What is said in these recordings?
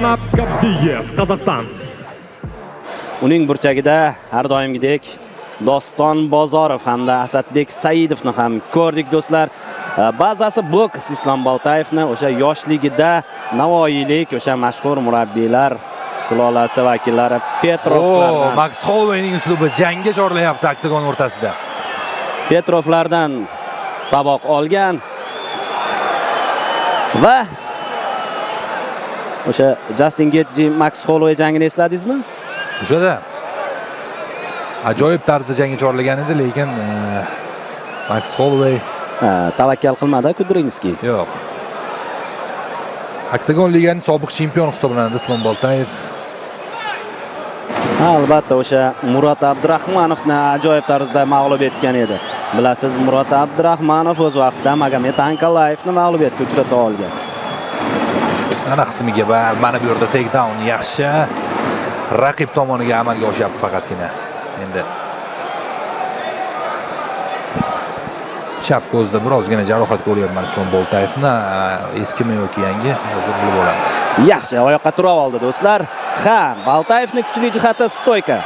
Kanat Gabdiyev, Qozog'iston. Uning burchagida har doimgidek Doston Bozorov hamda Asadbek Saidovni ham ko'rdik do'stlar. Bazasi boks Islom Boltayevni o'sha yoshligida Navoiylik o'sha mashhur murabbiylar sulolasi vakillari Petrovlardan. Max Hollowayning uslubi jangga chorlayapti oktagon o'rtasida. Petrovlardan saboq olgan va o'sha Justin Gaethje Max Holloway jangini esladingizmi? O'shada ajoyib tarzda jangga chorlagan edi, lekin Max Holloway tavakkal qilmadi Kudrinskiy. Yo'q. Oktagon liganing sobiq chempioni hisoblanadi Islom Boltayev. Albatta o'sha Murod Abdurahmanovni ajoyib tarzda mag'lub etgan edi. Bilasiz, Murod Abdurahmanov o'z vaqtida Magomed Ankalayevni mag'lubiyatga uchrata olgan. Ana qismiga va mana bu yerda take down yaxshi. Raqib tomoniga amalga oshyapti faqatgina. Endi chap ko'zda birozgina jarohat ko'ryapman Islom Boltayevni. Eskimi yoki yangi, hozir bilib olamiz. Yaxshi, oyoqqa tura oldi do'stlar. Ha, Boltayevning kuchli jihati stoyka.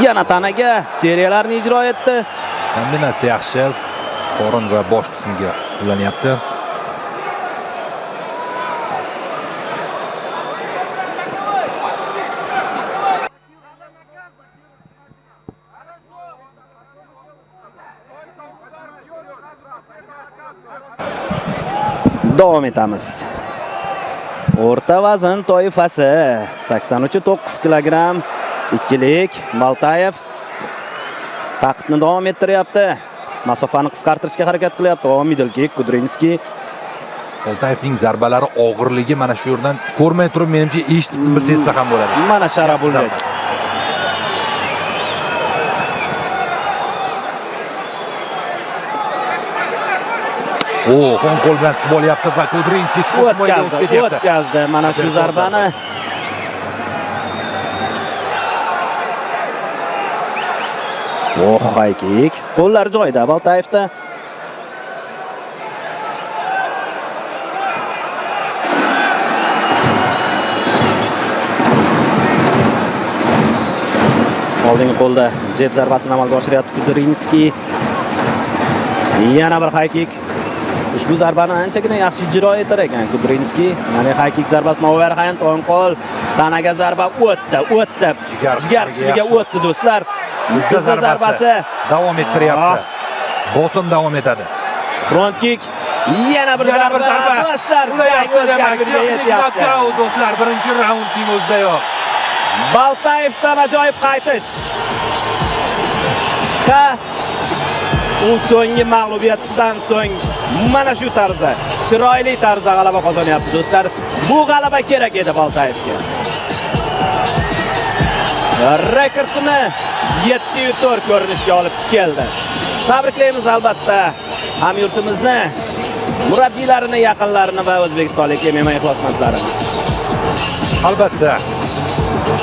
Yana tanaga seriyalarni ijro etdi. Kombinatsiya yaxshi. Qorin va bosh qismiga ulanyapti. Davom etamiz. O'rta vazn toifasi 83,9 kilogramm ikkilik Boltayev ta'qibni davom ettiryapti. Masofani qisqartirishga harakat qilyapti. O, middle kick Kudrinskiy. Boltayevning zarbalari og'irligi mana shu yerdan ko'rmay turib, menimcha eshitib bir sezsa ham bo'ladi. Mana Sharabulbek. O, o'ng qo'l bilan tutib olyapti va Kudrinskiy chuqur himoyaga o'tib ketyapti. O'tkazdi mana shu zarbani. Oh, high kick. Qo'llar joyida Boltayevda. Oldingi qo'lda jeb zarbasini amalga oshiryapti Kudrinskiy. Yana bir high kick. Ushbu zarbani anchagina yaxshi ijro etar ekan Kudrinskiy. Ya'ni high kick zarbasini overhand, o'ng qo'l, tanaga zarba o'tdi, o'tdi. Jigar qismiga o'tdi do'stlar. Tizza zarbasi davom ettiryapti. Bosim davom etadi. Front kick, yana bir zarba. Do'stlar, knockout do'stlar, birinchi raundning o'zidayoq. Boltayevdan ajoyib qaytish. Ha, u so'nggi mag'lubiyatdan so'ng mana shu tarzda, chiroyli tarzda g'alaba qozonyapti do'stlar. Bu g'alaba kerak edi Boltayevga. Rekordini 7-4 ko'rinishga olib keldi. Tabriklaymiz albatta hamyurtimizni, murabbiylarini, yaqinlarini va o'zbekistonlik MMA ixlosmandlarini. Albatta.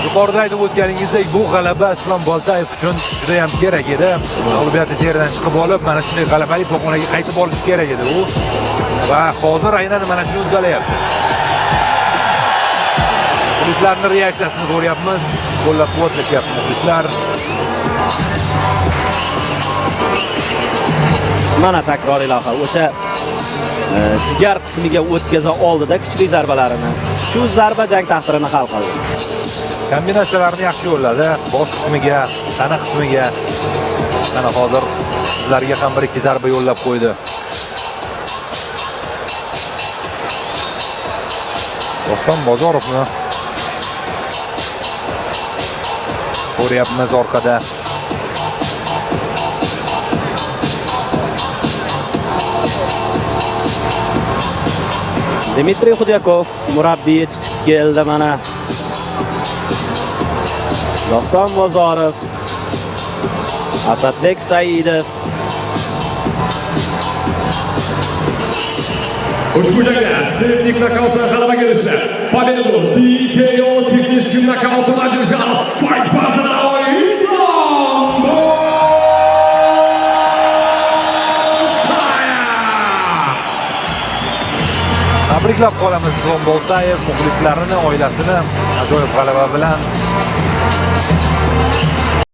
Yuqorida aytib o'tganingizdek, bu g'alaba Islom Boltayev uchun juda ham kerak edi. Mag'lubiyatli seriyadan chiqib olib, mana shunday g'alabali pog'onaga qaytib olish kerak edi u. Va hozir aynan mana shuni uddalayapti. Muxlislarning reaksiyasini ko'ryapmiz, qo'llab-quvvatlashyapti muxlislar. Mana takroriy lavha. O'sha jigar qismiga o'tkaza oldida kuchli zarbalarini. Shu zarba jang taqdirini hal qildi. Kombinatsiyalarni yaxshi yo'lladi. Bosh qismiga, tana qismiga. Mana hozir sizlarga ham bir ikki zarba yo'llab qo'ydi. Doston Bozorovni ko'ryapmiz orqada. Dmitriy Xudyakov murabbiyi chiqib keldi mana. Doston Bozorov, Asadbek Saidov. Ushbu jangda texnik nokaut bilan g'alabaga erishdi. Победу TKO техническим нокаутом одержал Fight Pass Islom Boltayev. Tabriklab qolamiz Islom Boltayev muxlislarini, oilasini ajoyib g'alaba bilan.